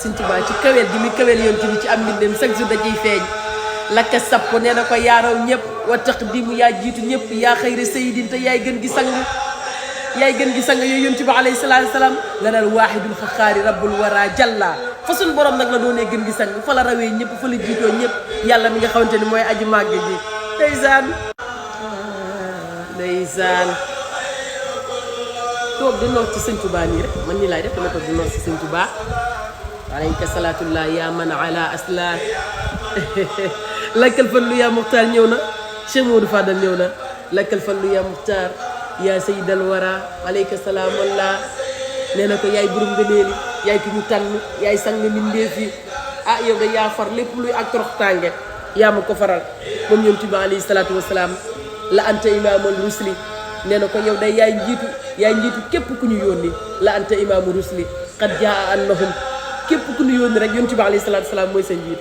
Sëñ Tuubaa ci kawel gi mi kawel yoon ci bi ci am mbindam chaque jour da ciy feeñ lakka sapp nee na ko yaaraw ñëpp wa taqdimu yaa jiitu ñëpp yaa xayra sayidin te yaay gën gi sang yooyu yonent bi alayhi salaatu salaam nga dal waahidul xaxaari rabbul wara jalla fa suñ borom nag la doonee gën gi sang fa la rawee ñëpp fa la jiitoo ñëpp yàlla mi nga xamante ni mooy aji màgg ji ndeysaan toog di noos ci Sëñ Tuubaa nii rek man nii laay def dama toog di noos ci Sëñ Tuubaa alayka salaatullah yaa man ala aslan lakkal fallu yaa muxtaar ñëw na Cheikh Modou Fadal ñëw na lakkal fallu yaa muxtaar yaa sayyidal wara alayka salaamullah nee na ko yaay burum ngëneeli yaay ki ñu tànn yaay sang mbindeef yi ah yow da yaa far lépp luy ak torox tànge yaa ma ko faral moom yonent bi alayhi salaatu wasalaam la anta imaamul rusli nee na ko yow day yaay njiitu képp ku ñu yónni la anta imaamu rusli qad jaa annahum képp ku ñu yónni rek yonent bi alayhi salaatu wasalaam mooy sa njiit